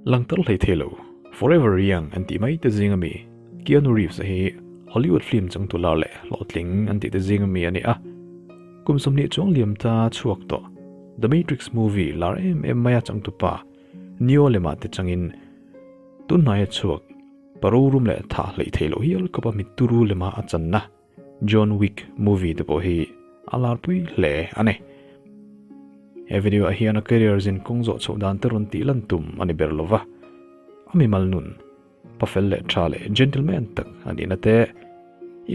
Langtar hlei thei lo, Forever Young an tih mai te zing ami Keanu Reeves-a hi Hollywood film changtu lar leh hlawhtling an tih te zing ami a ni a. Kum 20 chuang liam ta chhuak tawh The Matrix movie lar em em maia changtupa Neo lemah te changin tunhnaia chhuak paro rum leh thah hleih theih loh hial khawpa mitturu lema a channa John Wick movie te pawh hi a larpui hle a ni. He video ah hian a career zin kawng zawh chhoh dan te rawn tih lan tum a ni ber lo va, a mimal nun, pafel leh tha leh gentleman tak a nihna te,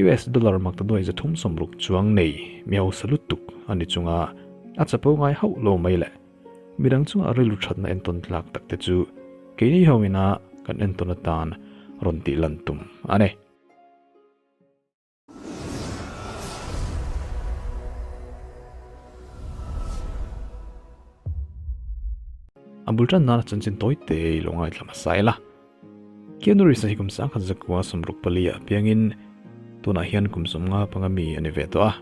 US dollar maktaduai 360 chuang nei mi hausa lutuk a ni chunga a chapo ngai hauh lo mai le. Midang chungah rilru thatna entawn tlak tak te chu keini ho ina kan entawn atan rawn tih lan tum a ni. A bul tan nana chanchin tawi te i lo ngaithla hmasa ila. Keanu Reeves-a hi kum 1964 ah piangin tunah hian kum 55 mi a ni ve tawh a.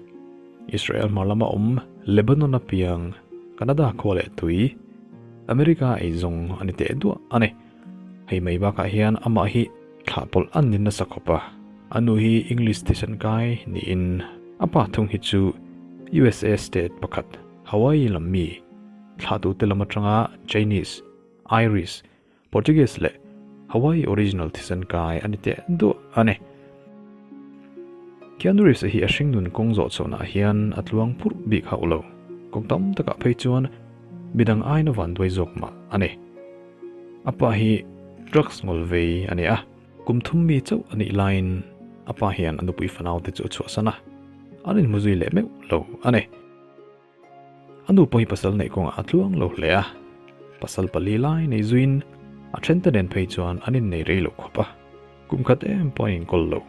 Israel hmar lama awm Lebanon a piang Canada khua leh tui America eizawng a ni teh duah a ni. Hei mai bakah hian amah hi thlah pawlh an ni nasa khawp a, a nu hi English thisen kai niin a pa thung hi chu USA state pakhat Hawaii lam mi thlahtute lam atanga Chinese, Irish, Portuguese leh Hawaii original thisen kai a ni teh duah a ni. Keanu Reeves hi a hringnun kawng zawh chhohnah hian a tluang phurh bik hauh lo, kawng tam takah phei chuan midang aina vanduai zawk mah a ni. A pa hi drugs ngawl vei a ni a, kum thum mi chauh a nih laiin a pa hian a nupui fanaute chu a chhuahsan a, an inhmu zui leh meuh lo a ni. A nu pawh hi pasal neih kawngah a tluang lo hle a, pasal pali lai nei zuiin a thente nen phei chuan an innei rei lo khawp a, kum khat em pawh an inkawl lo.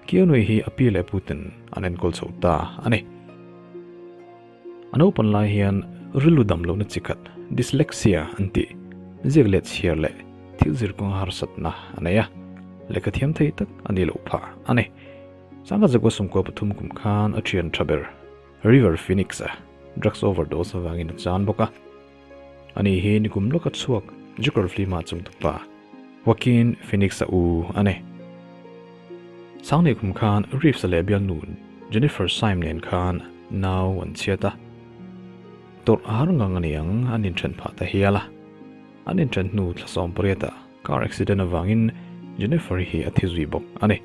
Keanu hi a pi leh puten an enkawl chho ta a ni. A naupan lai hian rilru dam lohna chi khat dyslexia an tih, ziak leh chhiar leh thil zir kawnga harsatna a nei a, lehkha thiam thei tak a ni loh phah a ni. Sangha Zakua 13 kum khan a thian tha ber River Phoenix-a drugs overdose avangin a chan bawk a. Ani hi nikum lawka chhuak Joker film-ah chungtupa Joaquin Phoenix-a u a ni. Sangnei kum khan Reeves-a leh bialnu Jennifer Syme nen khan nau an chhiat a. Tawrh a har ngang a ni ang an inthen phah ta hial a. An inthen hnu thla 18 ah car accident avangin Jennifer hi a thi zui bawk a ni.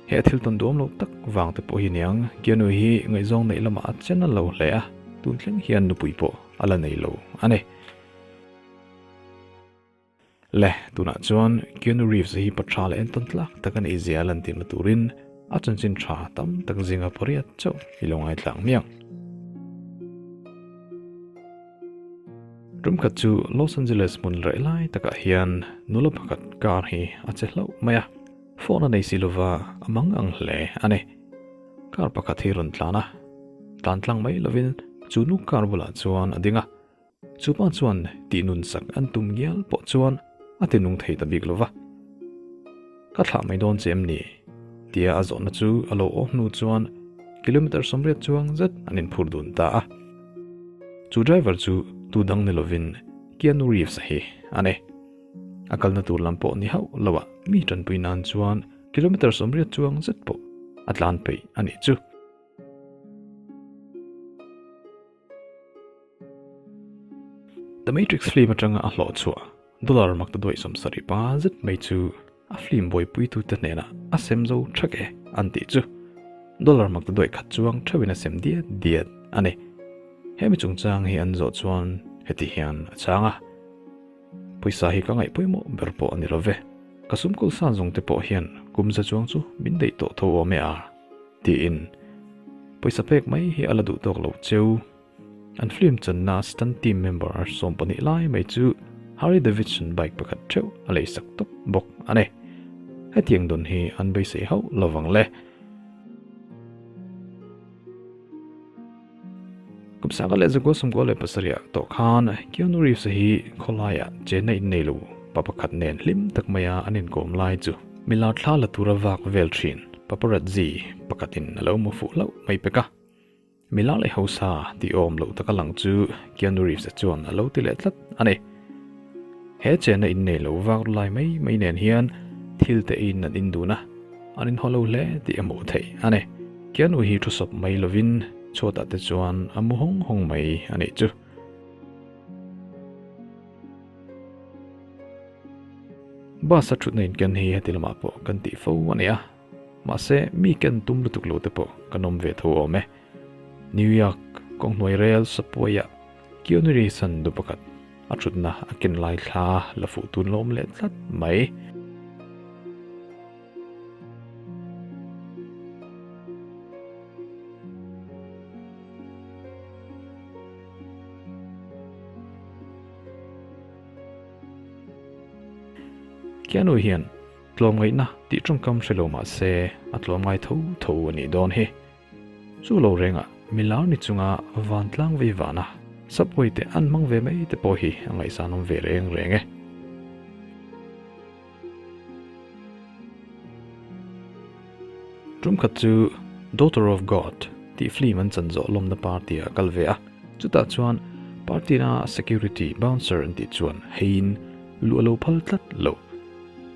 He a thil tawn duam lo tak vang te pawh hi niang Keanu hi ngaihzawng neih lamah a chen a lo hle a, tun thleng hian nupui pawh a la nei lo a ni. Le, tunah chuan Keanu Reeves hi pa tha leh entawn tlak tak a nih zia a lantirna turin a chanchin tha tam tak zinga pariat chauh i lo ngaithla ang hmiang. Tum khat chu Los Angeles hmun reh lai takah hian nula pakhat car hi a che hlauh mai a, phone a nei si lova a mang ang hle a ni. Car pakhat hi rawn tlan a, tlan tlang mai lovin chu nu car bulah chuan a ding a. Chu pa chuan tih nun sak an tum ngial pawh chuan a ti nung thei ta bik lova. Ka thlah mai dawn che em ni? tia a zawhna chu a lo aw hnu chuan kilometer 80 chuang zet an inphur dun ta a. Chu driver chu tu dang ni lovin Keanu Reeves hi a ni. A kalna tur lam pawh ni hauh lo a mi tanpui nan chuan kilometer 80 chuang zet pawh a tlan peih a nih chu. The Matrix film atanga a hlawh chhuah dollar mak ta duai 75 zet mai chu a film buaipuitute hnenah a sem zo thak e an tih chu dollar mak ta duai khat chuang theuhin a sem diat diat a ni. Hemi chungchang hi an zawh chuan heti hian a chhang a, Pawisa hi ka ngaih pawimawh ber pawh a ni lo ve, ka sum kawl san zawng te pawh hian kum za chuang chu min daih tawh tho awm e a tiin pawisa pek mai hi a la duh tawk lo cheu. An film channa stunt team member 12 lai mai chu Harley Davidson bike pakhat theuh a lei sak tawp bawk a ni. Hetiang dawn hi an beisei hauh lovang le. Kum sanga leh zakua sawmkua leh pasarih ah tawh khan Keanu Reeves hi khawlaiah chenna in nei lo pa pakhat nen hlim tak maia an inkawm lai chu milar thla la tura vak vel thin paparazzi pakhatin a lo hmu fuh hlauh mai pek a. Milar leh hausa tih awm loh taka lang chu Keanu Reeves-a chuan a lo ti leh tlat a ni. He chenna in nei lo vak lai mai mai nen hian thil te eiin an in dun a, an inhaw lo hle tih a hmuh theih a ni. Keanu hi thu sawp mai lovin chhuatah te chuan a mu hawng hawng mai a nih chu. Bus a thutna inken hi heti lamah pawh kan tih fo a ni a, mahse mi ken tum lutuk lo te pawh kan awm ve tho awm e. New York kawnghnuai rel subway-ah Keanu Reeves-a'n nu pakhat a thutna a ken lai thla la fuh tun lawm leh tlat mai. Keanu hian tlawmngaihna tih tawngkam hre lo mah se a tlawmngai tho tho a nih dawn hi. Chu lo rengah milar ni chunga vantlang vei vana subway te an hmang ve mai te pawh hi a ngaihsan awm ve reng reng e. Tum khat chu Daughter of God tih film an chan zawh lawmna party ah a kal ve a, chutah chuan party na security bouncer an tih chuan heiin luh a lo phal tlat lo.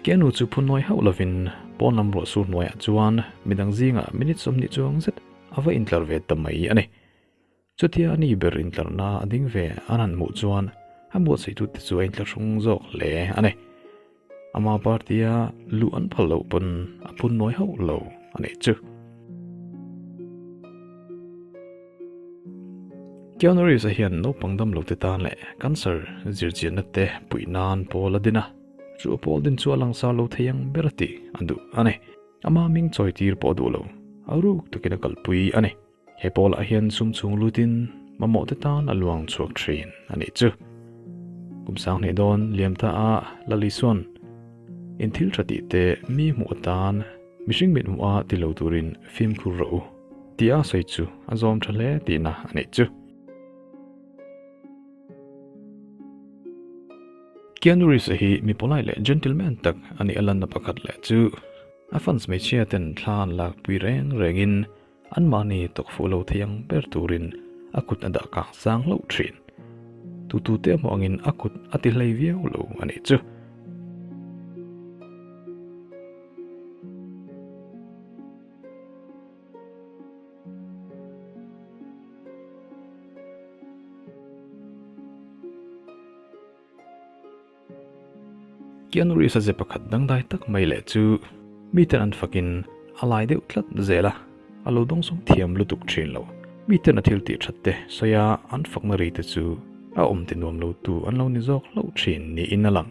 Keanu chu phunnawi hauh lovin pawn lam ruah sur hnuaiah chuan midang zingah minute 20 chuang zet a va intlar ve ta mai a ni. Chutia ani ber intlarna a ding ve an han hmuh chuan a buatsaitute chu a intlahrung zawk hle a ni. Ama party-a luh an phal loh pawn a phunnawi hauh lo a nih chu. Keanu Reeves-a hian naupang dam lote tan leh cancer zirchianna te puih nan pawl a din a, chu a pawl din chu a langsar lo thei ang ber a tih a duh a ni. Ama hming chawi tir pawh a duh lo, a ruk takin a kalpui a ni. He pawlah hian sum chhung lutin mamawh te tan a luang chhuak thin a nih chu. Kum sang hnih dawn liam ta a Lali chuan in thil tha tih te mi hmuh atan mihring mit hmuh a ti lo turin fimkhur rawh u tih a sawi chu a zawm tha hle tihna a nih chu. Keanu Reeves-a hi mi polite leh gentleman tak a nih a lanna pakhat leh chu a fans hmeichhia ten thla an lakpui reng rengin Anmahni tawkfuh lo thei ang ber turin a kut a dah kang sang hlauh thin. Tutute a hmuh angin a kut a ti hlei viau lo a nih chu. Keanu Reeves-a ze pakhat dangdai tak mai leh chu miten an fakin a lai deuh tlat zel a, a lo dawngsawng thiam lutuk thin lo. Miten a thil tih that te sawi a an fakna ri te chu a awm ti nuam lo tu an lo ni zawk hlauh thin niin a lang.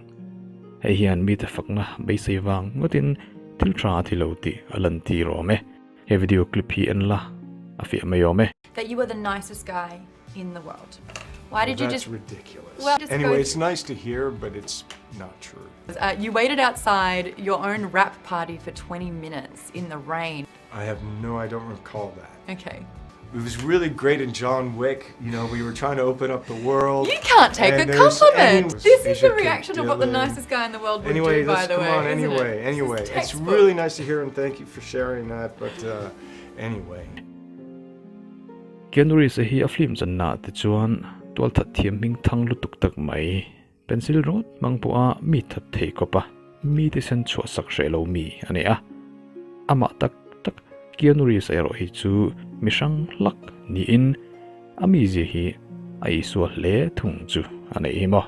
Hei hian mite fakna beisei vang ngawtin thil tha a ti lo tih a lantir awm e. He video clip hi en la a fiah mai awm e. That you are the nicest guy in the world. Why did you just That's ridiculous. Well, just anyway, go it's nice to hear, but it's not true. Uh, you waited outside your own rap party for 20 minutes in the rain. I have no, I don't recall that. Okay. It was really great in John Wick. You know, we were trying to open up the world. You can't take and a there's- compliment. and This is Asia the reaction of what the Dylan. nicest guy in the world would Anyway, do, by let's the come way. on. isn't it? Anyway, This is anyway, it's textbook. really nice to hear, and thank you for sharing that. But uh, anyway. Keanu Reeves-a hi a film channa ah te chuan tualthat thiam hming thang lutuk tak mai, pencil rawt hmang pawha mi that thei kawp a, mi te sen chhuah sak hreh lo mi a ni a. Amah tak tak Keanu Reeves-a erawh hi chu mi hrang hlak niin a mizia hi a Isua hle thung chu a neih hi maw.